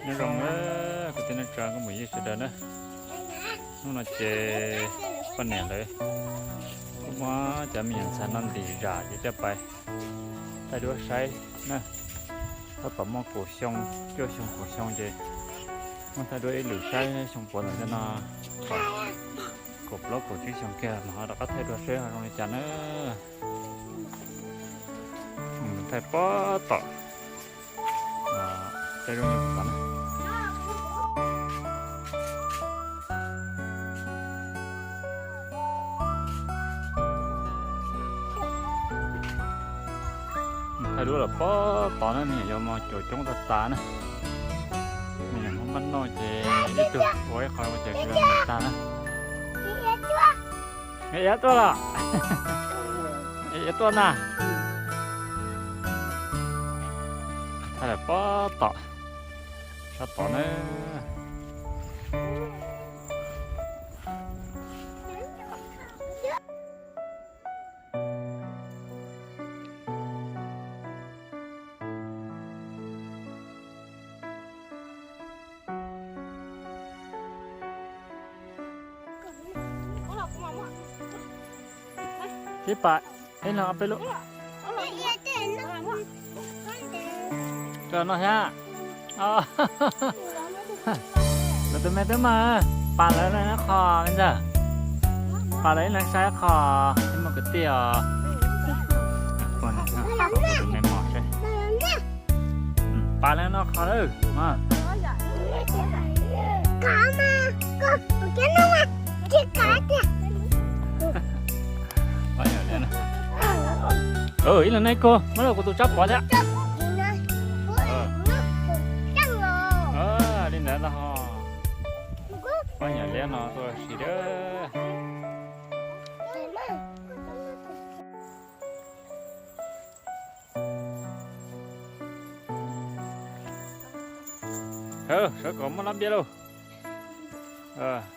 Nyob zoo na, kwv tij neej tsa nkauj muam yij sawv daws na. Hnub no ces poj niam lawv kuj muab cov me nyuam ntxhais no ntim zam ces coj pais thaij duab saib na. Tab tom muaj kaum xyoo, cuaj xyoo kaum xyoo ces muab thaij duab ib lwm saib xyoo puav ntawm no, kaum plaub kaum tsib xyoo kiag mas ho rov qab thaij dua seb ho zoo li cas na. Thaij pob tom tej zoo li tod na. Thaij duab los pob tod na, nws yuav mos cuam coob tag tas na. Nws yuav muab npaj noj ces ib tug ua ib qho ua ces tag na. Nws yuav tuaj los, nws yuav tuaj na. Thaij lawm pob tom, sab tod na. Sib pam ib leeg ob peb lub. Koj noj thiab. Kuv tus me twb mag, pam lawv ib leeg qho li ntag. Pam lawv ib leeg saib qho, ib muaj kwv tij os. Tus me mos seb. Pam lawv noj qho lawm. Ib leeg noj kawg, muab rau kuv tus tsab pov thiab. Li ntawd ntag ho. Pab nyuam liab no tuaj ua si dab. Sawv kom muaj lab npiab lauj.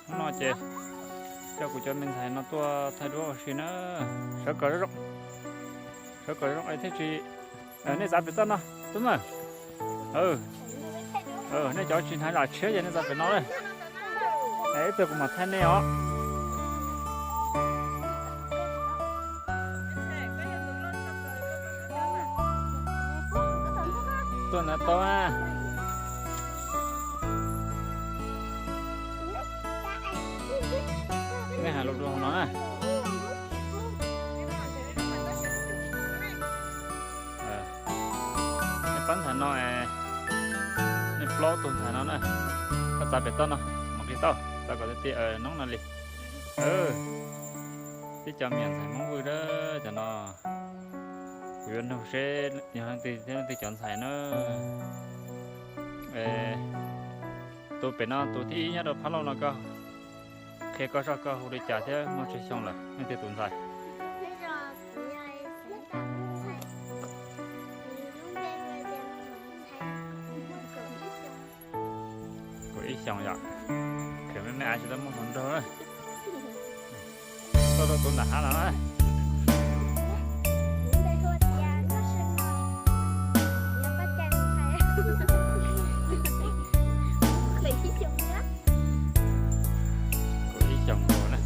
Hnub no ces coj kuv cov me ntxhais no tuaj thaij duab ua si na. Sawv kom zoo, sawv kom zoo es thiaj tsis, nej txav pem toj no tub na. Nej cov tsis hnav zam tshiab ces nej txav pem no na. Ib pliag kuv mam thaij nej os. Tuaj ntawd tau na. Nej hais lus dua hauv no na. Nej pab ntxhais no, nej plaub tug ntxhais no na, koj txav pem toj no, mam nqis tau, txav kom tiag tiag, noob no li. Tib cov me nyuam ntxhais Hmoob Vwj dab cov no, kuv yuav nug seb yog leej twg thiab leej twg cov ntxhais na. Tus pem no tus thib ib nyob rau phab lauj no, koj qhia koj zoj koj hu li cas thiab muaj tsawg xyoo lawm, leej twg tus ntxhais? Kaum ib xyoos yom. Khwv me me av tsis tau muaj hluas nraug na. Tuaj rau tus nram hav no na. Kaum ib xyoos nkaus na.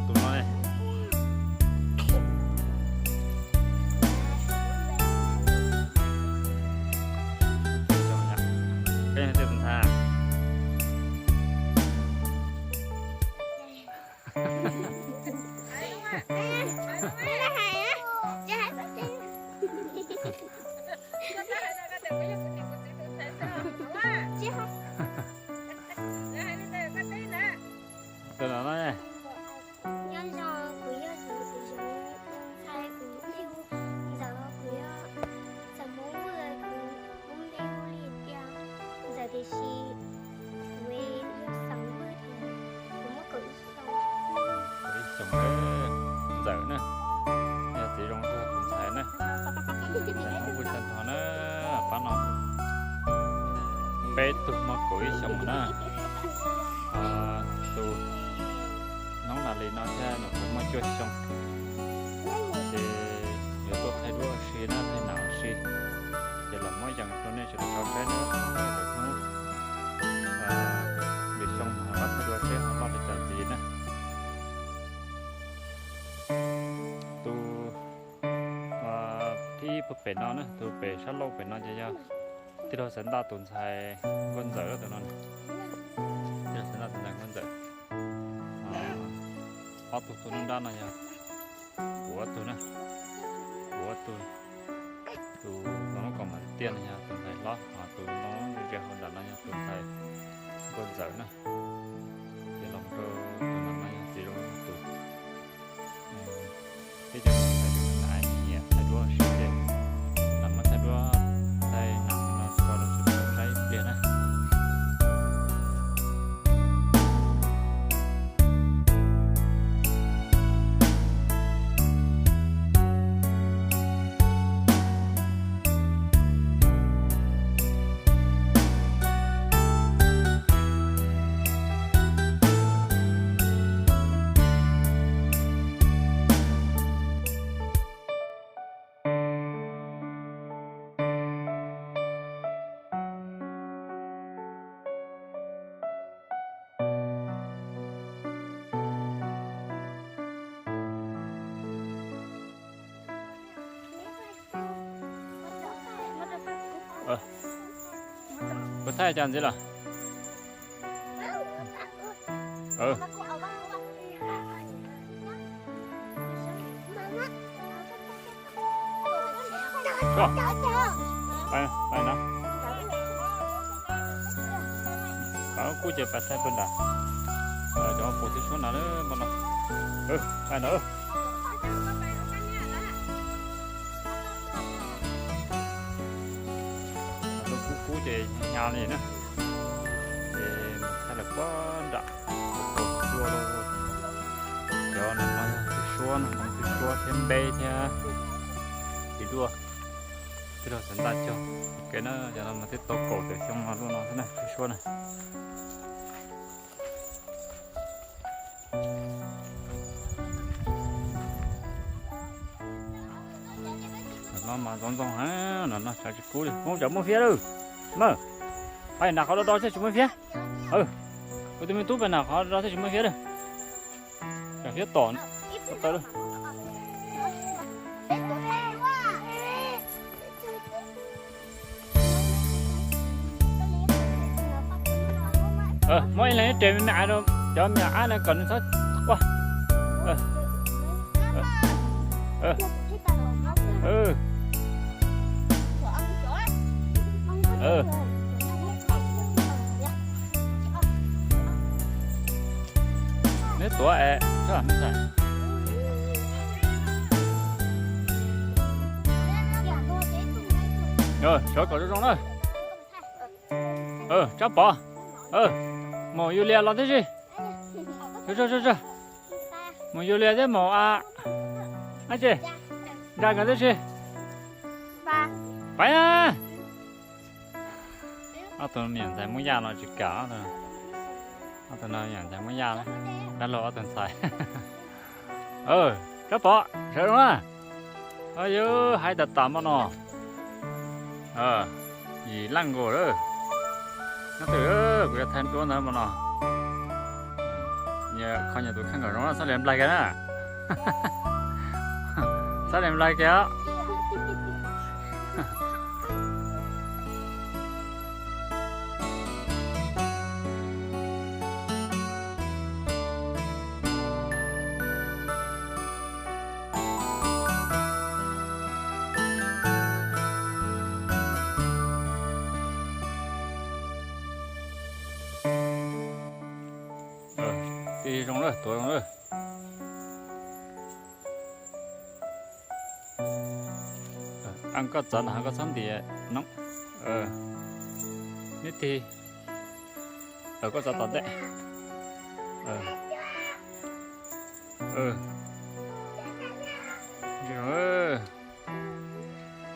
Tus no ne. Koj yog tus ntxhais? Tus no ne. Nyob zoo, kuv yog Zoov, Zoov ntxhais, kuv hu Ntxawm, kuv yog Xeem Hmoob Vwj, kuv lub npe hu li tias Ntxawm tiam sis kuv yog Xeem Vwj thiab, kuv muaj kaum ib xyoos. Kaum ib xyoos, Ntxawm na, yog txiv zoo tug tus ntxhais na. Ntxawm Hmoob Vwj tag nrho na, pab no peb tug muaj kaum ib xyoos na. Tus noob Nas Lis no thiab nyuam qhuav muaj cuaj xyoo, ces yuav tuaj thaij duab ua si na, thaij nam ua si. Puag pem no na, tus pem sab laug pem no ces yog tij laug Xaiv Ntaj tus ntxhais Nkauj Ntxawm tus no. Tij laug Xaiv Ntaj tus ntxhais Nkauj Ntxawm. Ob tug tuaj nruab nrab no yog kuv ob tug na, kuv ob tug. Tus ntoo lub kaus mam tiaj no yog tus ntxhais hlob, ho tus ntoo lub ze hauv nram no yog tus ntxhais Nkauj Ntxawm na. Ces los rau tus no no yog txiv zoo tus. Peb cov ntxhais nyiam thaij duab siab ces los muab thaij duab thaij nam no tso rau saib ib pliag na. Puas thaij cas ntxiv lawm? Kub ces pas thaij pw nram cov puas tib suab na, ntawm. Kub kub ces hnyav li na. Ces mus thaij lawm puag nram, cov no yog tib suab no, tib suab thiab npeb thiab txiv duaj. Tij laug Xaiv Ntaj cog kev na, cov no mas twb tau kaum tawm xyoo no lub no xwb na, tib suab na. No mas ntxoov ntxoo heev, no no tshav tsis kub li. Hmoob cov muaj fiab lawm. Maj, pab nram qhov do do thiaj tsis muaj fiab. Kuv tus me tub pab nram qhov do do thiaj tsis muaj fiab lawm. Tsam fiab tom tau lawm. Muab ib leeg ib res me me rau cov me nyuam ab no kom nws txhob quaj. Neb tuav es, sawv kom zoo zoo na. Tsab Pov, mus Yulia los tib si. Mus Yulia thiab mus a, ab tsi, nra nkawd tib si. Pab na. Ob tug me nyuam ntxhais Hmoob Yaj no tsis kam. Ob tug no me nyuam ntxhais Hmoob Yaj, dab laug ob tug ntxhais. Tsab Pov, sawv zoo na. Yus hais tas tas npaum no. Yim laj nkaus lawm. Nyob twg kuv yuav thaij duab ntawd npaum no. Kho nyuam tus kheej kom zoo, txhob li nplaig kiag na. Txhob li nplaig kiag os. Tij zoo lawm, tuav zoo lawm. Koj txov ntawm koj txhob ntim no. Neb tig, koj txov tom ntej.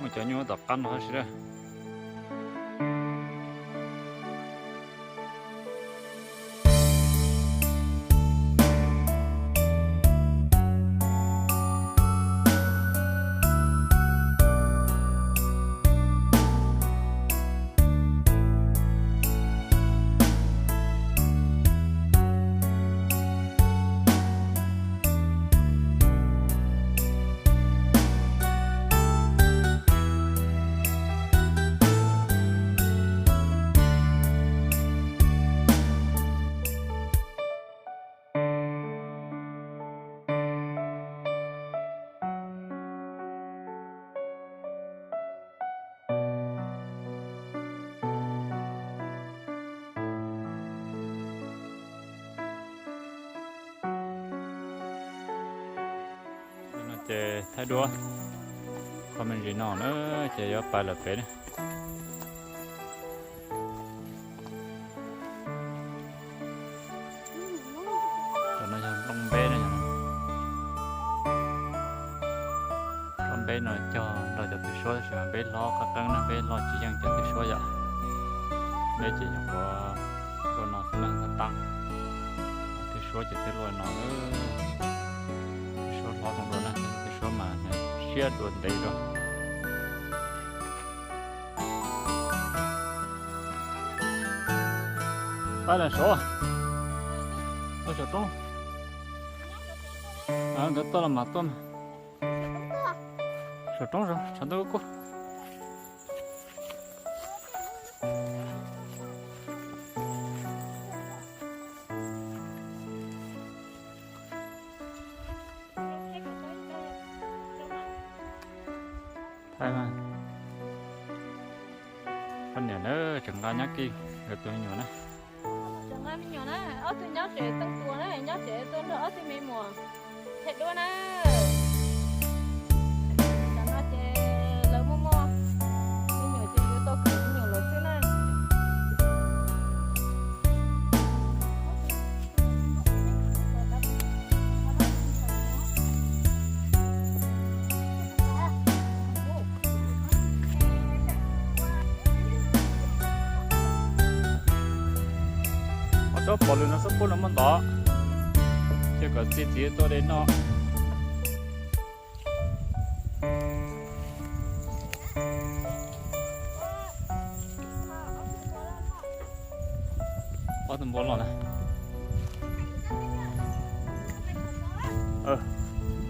Muaj cov nyuj tom qab no tab sis. Thaij duab qhov me ntsis no na, ces yuav pais lawm pem na. Cov no yog nplooj npeb na. Nplooj npeb no cog nrog cov tw suab tab sis mas npeb hlob qab qeeb na, npeb hlob tsis yeej cov tw suab yom. Npeb ces nyuam qhuav luaj no xwb na, tab tab. Tw suab ces twb luaj no, tw suab hlob zoo dua na, tw suab mas siab dua ntev dua. Pab los saud, tuaj saum roob. Nkawd tuaj los mas tuaj mas. Saum roob saud tshav ntuj kub. Thaij mas, poj niam na, tseem nqa nyab kij nkawd tus me nyuam na. Tseem nqa me nyuam na, ob tug nyob tsev txeej tua na, nyob tsev tua nrog ob tug me muam thaij duab na. Tam no ces lawv muaj muaj me nyuam ces yuav tau khwv me nyuam lawm xwb na. Ob tsob pom lwm no xub pub no muaj ntov, ces kom txiv txiv tuaj de noj. Ob tug npua los na.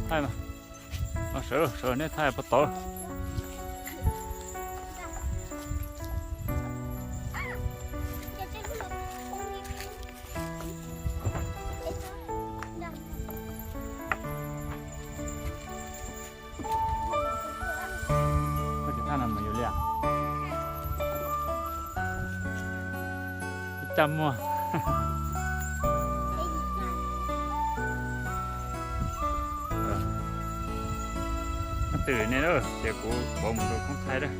Thaij mas. Sawv, sawv nej thaij puag tod. Koj tsis thaij no mus yuav li as? Ib caj muag. Twm ne, ces kuv pov mus rau koob thaij lawm.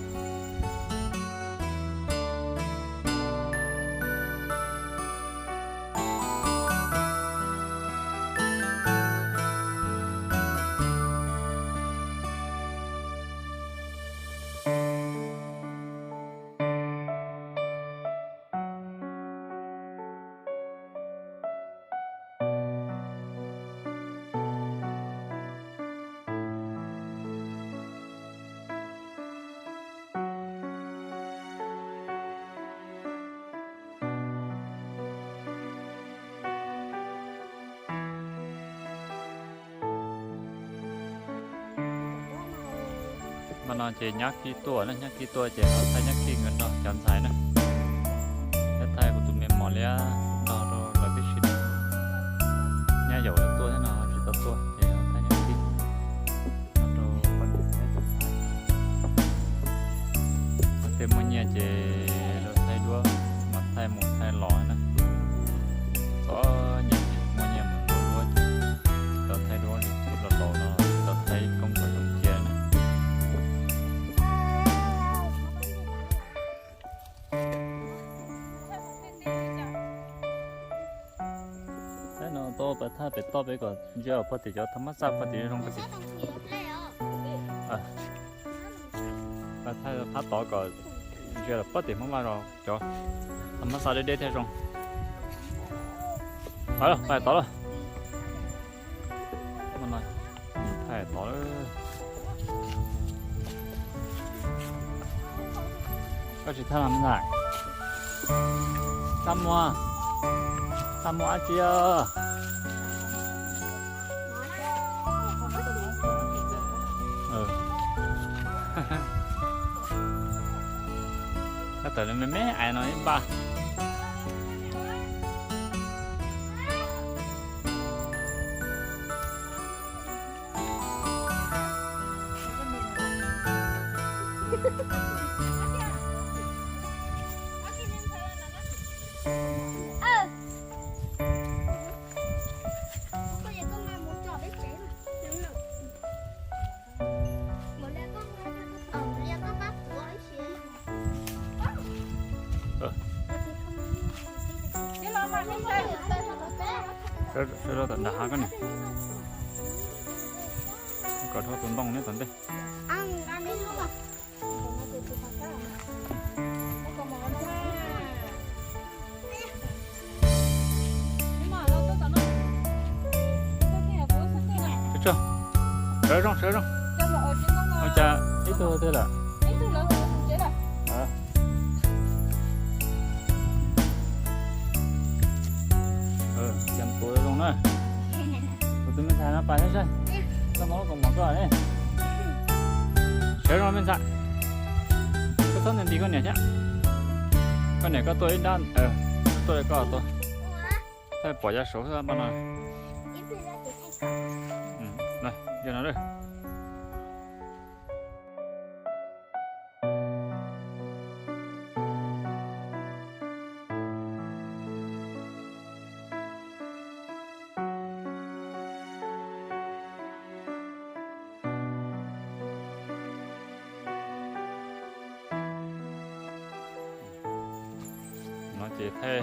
Mas no ces nyab kij tuaj na, nyab kij tuaj ces ho thaij nyab kij nkawd nrog cov ntxhais na. Thiab thaij kuv tus me mos liab nrog rau lawv tib si. Nyab yaum lawv tuaj thiab no ho tsis tau tuaj ces ho thaij nyab kij nrog rau poj niam thiab cov ntxhais. Tej muaj nyiaj ces lawv thaij duab mas thaij mus thaij los na. Txom nyem ces muaj nyiaj mus duab duab ces tau thaij duab li los laus no, tau thaij koob kom zoo cia na. Thaij no tau pais thaij pem toj pem kom ntsia pog tim cov thaj mab xaj pog tim zoo pog tim. Pais thaij phab tod kom ntsia pog tim Hmoob Vaj los cov thaj mab xaj deb deb thiaj zoo. Pais tod lawm. Thaij tod lawm. Koj tsis thaij los me ntxhais? Txaj muag, txaj muag dab tsi os? Koj tawm me me ais no ib npaj. Sawv rau tom nram hav koj niam, kom dhau tus ntoo neb tom ntej. Sawv zoo, sawv zoo. Ua cas ib tug twg lawm? Tus me ntxhais no pas saib saib, koj muab kaus mom koj ne. Sawv zoo me ntxhais. Koj txhob nti nti koj niam thiab. Koj niam koj tuaj ib nrab, tuaj li koj tuaj. Thaij pom yav saud xwb no. Yog no. No ces thaij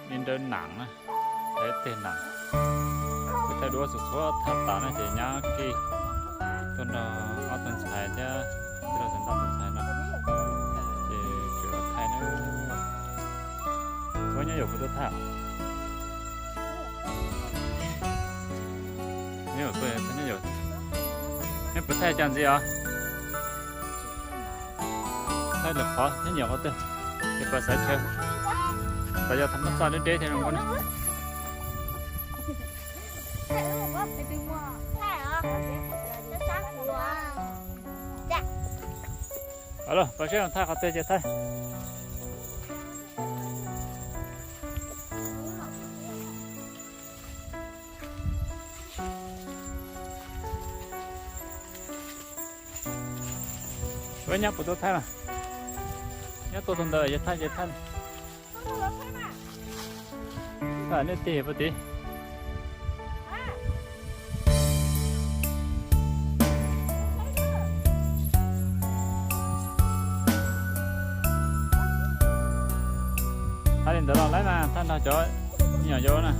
ib nrawb nam na, thaij ib teg nam. Kuv thaij duab txhua txhua thaj tas no ces nyab kij tuaj nrog ob tug ntxhais thiab tij laug Xeev Ntaub tus ntxhais no ces tseem thaij na. Puas nyob yaum kuv tuaj thaij? Nyob yaum tuaj, nyob yaum. Neb puas thaij cas ntxiv os? Thaij lwm qhov nyob yaum qhov twg ces pas xaiv chaw. Pas yog thaij muab txaj deb deb thiab zoo nkauj na. Los pas seb thaij qhov twg ces thaij. Ua nyab puas tuaj thaij mas? Nyab tuaj tau ntawd ces thaij ces thaij. Thaij nej tig puag tid. Thaij li ntawd los laib mas thaij nrog cov me nyuam yaus na.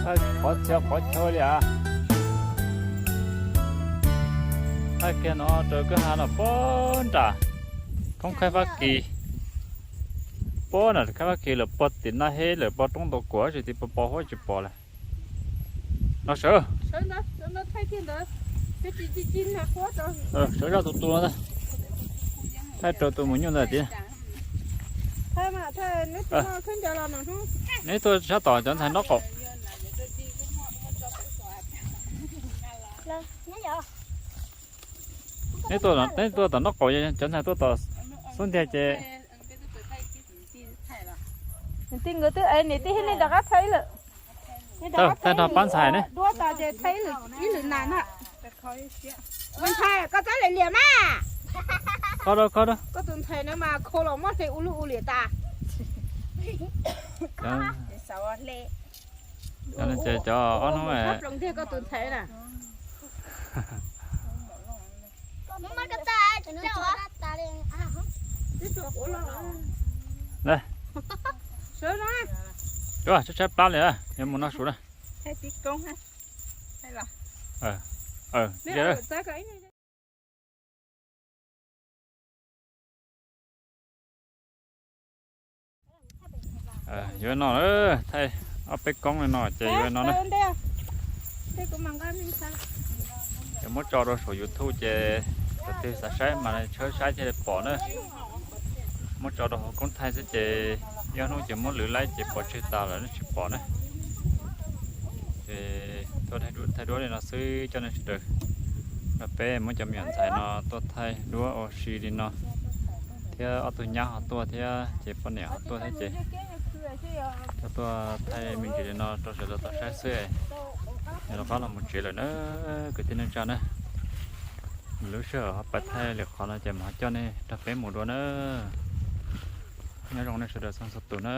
Thaij qhov txhia qhov chaw li as. Thaij kiag no rau kwj ha los puag nram khoob khaib Fab Kis, puag nram khaib Fab Kis lawm puag tim Naj Heb lawm puag roob Ntoo Kuam tsis tim puag pos huab tsis pom lawm. No sawv, sawv zaj tus tus ntag, thaij rau tus mus nyuj ntawd tiag. Neb tuaj sab tom cov ntxhais nraub qaum. Neb tuaj, neb tuaj tom nraub qaum, cov ntxhais tuaj tom xub ntiag ces. Niam tij nkawd twb, niam tij thiab nej rov qab thaij ib lwm. Thaij nrog pab ntxhais ne. Duab tas ces thaij ib lwm nas na. Ntxhais, koj txhob liam liam mas. Kho rau, kho rau. Koj tus ntxhais no mas kho los muab hle ua luj ua liam tas. Ces cov ob hnub ploos tiag koj tus ntxhais na. Tshaib tshaib plab li, yuav mus noj su na. Yuav no, thaij ob peb koob li no ces yuav no na. Ces muab tso rau saum YouTube ces tus twg xav saib mas tshawb saib thiaj li pom na. Muab tso rau hauv koob thaij xwb ces ib ob hnub ces muab lwv laib ces pov tseg tas lawm tsis pom na. Ces tuaj thaij duab li no xwb coj nej sawv daws, peb muab cov me nyuam ntxhais no tuaj thaij duab ua si li no, thiab ob tug nyab ho tuaj thiab ces poj niam ho tuaj thiab ces tuaj, tuaj thaij me ntsis li no rau sawv daws tau saib xwb. Yog rov qab los mus tsev lawm na, kwv tij neej tsa na. Lub sij hawm ho pais thaij lwm qhov no ces mam ho coj nej nrog peb mus dua na. Nyob zoo nej sawv daws txhua txhua tus na.